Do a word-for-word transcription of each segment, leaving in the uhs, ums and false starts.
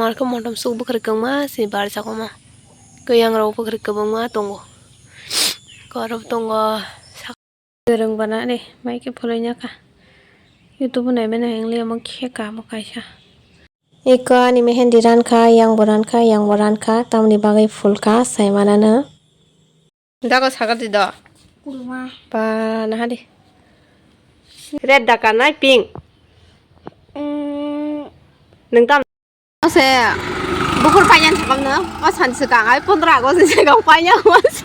Markhe motom suk bwkhwrwi kwbangma se barjak omo. Khe yang rok bwkhwrwi kwbangma tongo. Korok tongo. Sak-, kwrwng bana de mai khe phwlwina kha. YouTube o naimano hinwi omo khe kamo kaisa. Eko ani mehendi rankha, yang bo rankha, yang bo rankha, tamni bagwi phulkha, sai manano. Dago sagadi do. Kulma. Ba, naha di. Red da kanai pink. Mm. Nung tam. Ase bukur painani sakamno, o sansi kangai pondro August ni segang paina mas.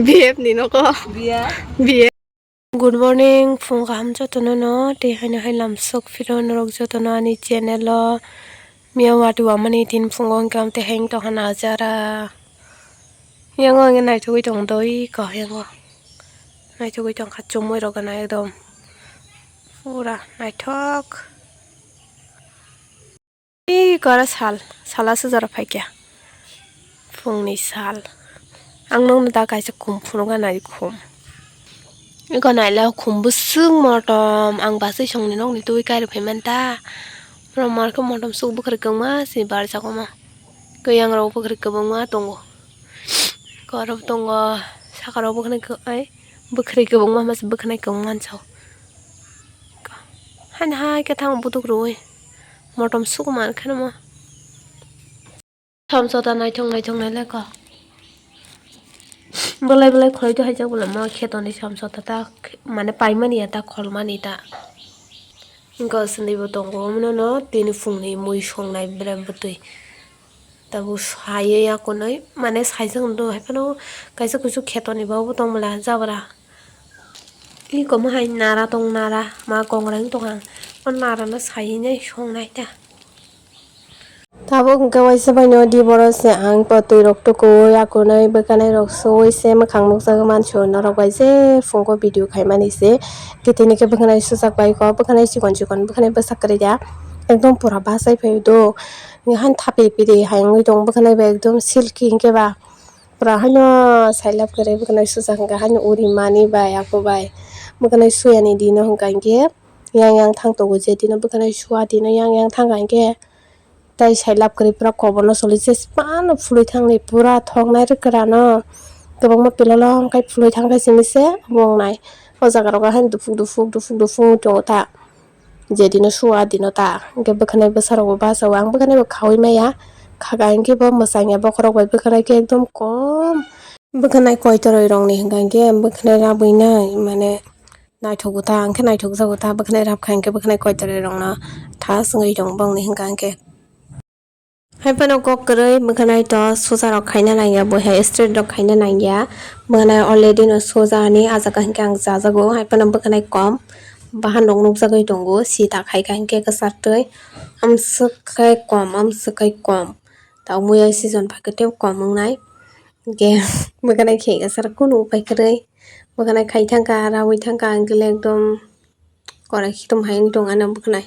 B F ni noko. Biya. B F. Good morning, phung kaham jotono no, tei haino hai lamsok phiro norok jotono ani channel o. Miya wati wamani tin phungo hwnkhe amtwi hai wngtong hana jara. Yango hwnkhe naithogwi tong doi ko yango. Naithogwi tongkha chumui rok gana ekdom. Pura naithok. Ih, kora sal, sala sujaro phaikya. Phungni sal. Ang nokno da kaisa khum phunukna nai khum. Eko naila khum bwswk motom, ang basai songni nokni twi kairwi phaimanta. Borok markhe motom suk bwkhwrwi kwbangma se barjak omo. Khe yang rok bwkhwrwi kwbangma tongo. Korok tongo, saka rok bwkhwnai kwbai, bwkhwrwi kwbangma mas bwkhwnai kwbangma manjao. Haino hai khe thango buduk rwi motom suk man kheno mo. Samsota naithok naithok nailai kho. Belai belai khwlai to haijak bolamo khetoni samsota ta mane paimani ya ta kholmani ta. Wngkha swnwi bo tongo omono no tini phungni mui songnai bwrwi bwtwi. Tabuk saye ya kunui mane saijak do hai phano kaisa kusu khetoni ba obo tong mala jabra. Ih komo hai nara tong nara ma kongrai wng tong ang o nara no saye nai songnai ta. Tabuk hwnkhe waisa bai no di borok se ang twi rok tuku ya kunui bwkanai rok suwi se mwkhang nukjagwi mansu norok bai je phungo video khaimani se kitini khe bwkanai sujak bai kho bwkanai chikon chikon bwkanai bwsak kwrwi ya ekdom pura bachai phai do. Ni han thapri piri hai wngwi tongo bwkhwnai bai ekdom silki hinkhe ba pura haino sailab kwrwi bwkhwnai sujak hinkhe haino uri mani bai ako bai bwkhwnai suyani dino hwnka hinkhe yang yang thang tongo je dino bwkhwnai sua dino yang yang thang hinkhe tei sailab kwrwi pura koborno choli je phano phulwi thangni pura thoknai rwkra no kwbangma pilolong khai phulwi thangkhe simi se obo wngnai o jaga rogo haino dufuk dufuk dufuk dufuk wngwi tongo ta. Je dino sua dino ta, hwnkhe bwkhanai bwsarokbo bachao, ang bwkhanaibo khaui maya, khaga hwnkhe bo mwchangya bokhorok bai bwkhanai khe ekdom kom. Bwkhanai koitoroi rokni hwnkha hwnkhe bwkhanai rabwi nai, mane naithokgo ta, hwnkhe naithokjago ta, bwkhanai rabkha hwnkhe bwkhanai koitoroi rokno tha swngwi tongo bongni hwnkha hwnkhe. Hai phano kok kwrwi bwkhanai to suja rok khaina nangya, bo hai straight rok khaina nangya. Bwkhanai already no suja ani ah jaga hinkhe ang chajago, hai phano bwkhanai kom bahan rok nukjagwi tongo, sita khaikha hinkhe kwchartwi amswk khai kom, amswk khai kom. Tamo ya season phaikhe tei kom wngnai. Hinkhe bwkhanai khe kwchar kunu upai kwrwi bwkhanai khai thangkha, raui thangkha, hinkhe ekdom korai khitum hai wng tong ano bwkhanai.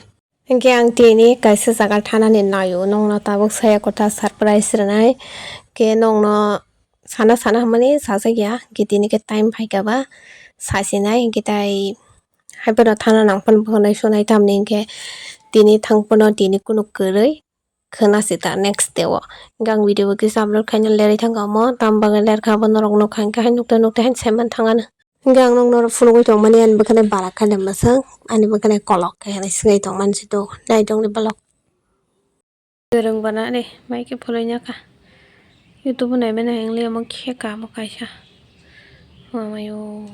Hinkhe ang tini kaisa jaga thanani naio, nokno tabuk saya kotha surprise rwnai. Khe nokno sana sana hwnmani sajak ya, hinkhe tini khe time phaikha ba sasinai, hinkhe tai hai phano thana nang phano bwkhanai sunai tamni hinkhe tini thang phano tini kunu kwrwi khwna sita next day o. Hinkhe ang video bo kisa upload khaina lerwi thangkha omo, tam bagwi lerkha abo norok nukha hinkhe hai nukte nukte hai saiman thangano. Hingke ang nokno phunugwi tongmani ani bwkhani bara khe de mwswk, ani bwkhani kolok khe hinwi swngwi tongmani se do, naitokni vlog. Kwrwng bana ani mai khe phulwi ya kha. YouTube o naimani hinwi omo khe kamo kaisa. Mamayo.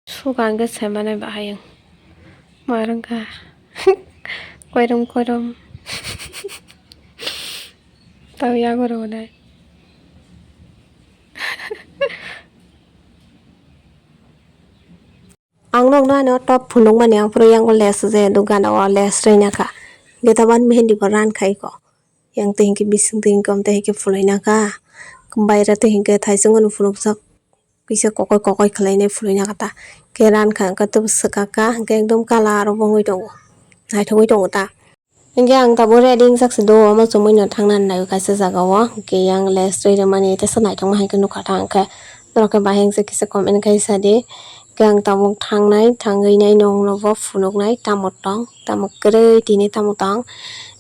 Suka hingke saimanai bahai ang. Ma rwngkha. Koirom koirom. Tau yago rwnai. Ang nokno ano top phunukmani, ang phuru yango less je dukano o less rwina kha. Geta ban mehendi bo ran khai ko. Yang twi hinkhe bising twi hinkhe om twi hinkhe phulwi na kha. Baire twi hinkhe thaising phano phunukjak. Kisa kokoi kokoi khwlainai phulwi na kha ta. Khe ran kha hwnkhe tei swkak kha, hwnkhe ekdom colour o bo wngwi tongo. Naithogwi tongo ta. Hingke ang tabuk ready wngjak se do, omo chumui no thangna nai kaisa jaga o, hingke yang less rwi rwmani teisa naithok ma hai khe nukha ta, hingke norok khe bahai wngse kisa comment khai sa di, Ang tabuk thangnai, thangwi nai nwng no bo phunuknai, tamo tong, tamo kwrwi tini tamo tong.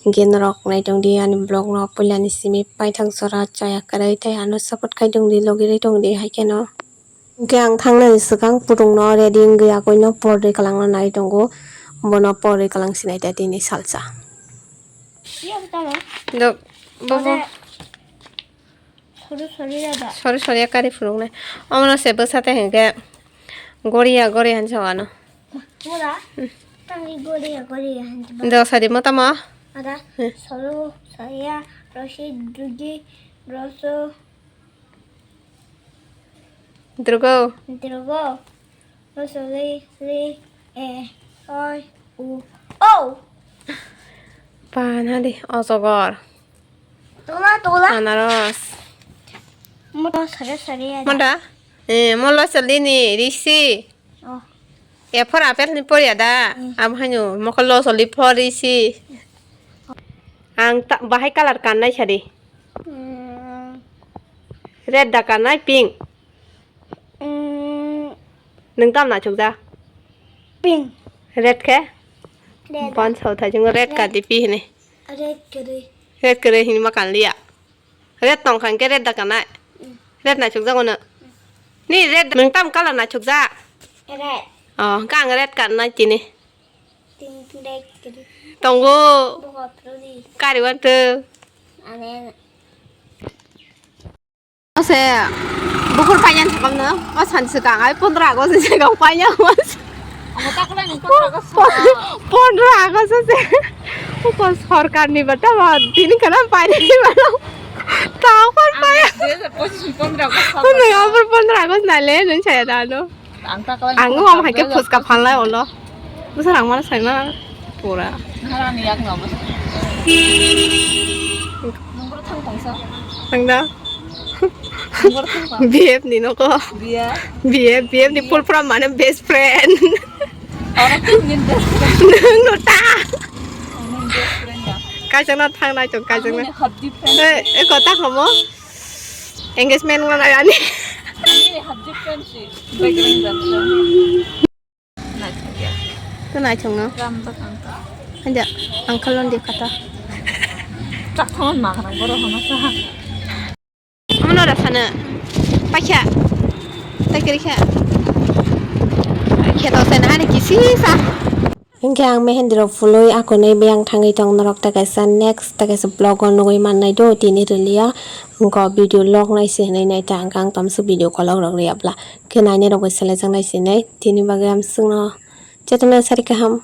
Hinkhe norok naitong di ani vlog no puila ni simi paithak jora chaya kwrwi tei ano support khai tong di, logi rwi tong di hai kheno. Hinkhe ang thangnani swkang putung no ready wngwi agoi no por rwi kwlangna nai tongo, bono por rwi kwlang sinai ta tini salsa. Dok, bobo. Sori sori ya da. Sori sori ya kari phunuknai. Omono se bwsa tei hinkhe goriya goriya hinwi sa o ano. Mura. Hmm. Tangwi goriya goriya hinwi ba. Do sadi mo tamo? Ada. Hmm. Soro, saya, rosi, dugi, roso. Drogo. Drogo. Roso, li, li, e, oi, u, o. Panadi, ojogor. Tola, tola. Anaros. Moto sare sare ya. Manda? Eh, molo salini, risi. Oh. E for apple ni por ya da. Hmm. Am hanyo, mokolo soli for risi. Ang ta, bahai color kannai sadi. Hmm. Red da kannai, pink. Hmm. Nwng tam na chukja? Pink. Red khe? Red. Bon sau thai, chungo red ka di pi hini. Red kwrwi. Red kwrwi hini ma kan liya. Red tong kha, hinkhe red da kanai. Mm. Red naithokjago no. Ni red, nwng tam color naithokjak? Red. Oh, hinkhe ang red kannai tini. Pink, red kwrwi. Tongo. Buko phuru di. Kari wanto. Ane. Ose, bukur painani sakamno, o sansi swkang, ai pondro August ni swkang paina. Omo ta kwlai ni pondro August. Pondro August se. Uko sorkar ni bata ba, tini kana paina ni bata. Ta kon paya. Dui hajar pochis ni pondro August. Nwng abor pondro August nale, nwng saya dano. Ang ta kwlai. Ang nwng hai khe phuska phalnai ulo. Bwsa rang mano saima pura. Nahara ni yak no bwsa. Nungro thang tongsa. Ang da. Nungro thang tong. B F ni noko. Biya. B F, B F ni full form mane best friend. Oro tin din best friend. Nwng no ta. Nwng best friend da. Kaisa na thang nai tong kaisa na. Ang ni habdi friend. Eh, eh, kota homo. Engagement ngon ani. Ani habdi friend si. Background dancer. Naithok ya. To naithok no. Ram da kang ta. Hanja, uncle on di kata. Chak thon ma kana boro hono sa. Mono ra sana. Pakya. Takir kya. Kya to sen ani kisi sa. Hinkhe ang mehendi rok phulwi akonwi biyang thangwi tong norok tei kaisa next tei kaisa vlog o nugwi mannai do tini rwliya. Wngkha video log nai se hinwi nai ta ang kang tamsuk video kolok rok rwya bla. Khe nainai rok bai selejak nai se hinwi tini bagwi amswkno chetona sari kaham.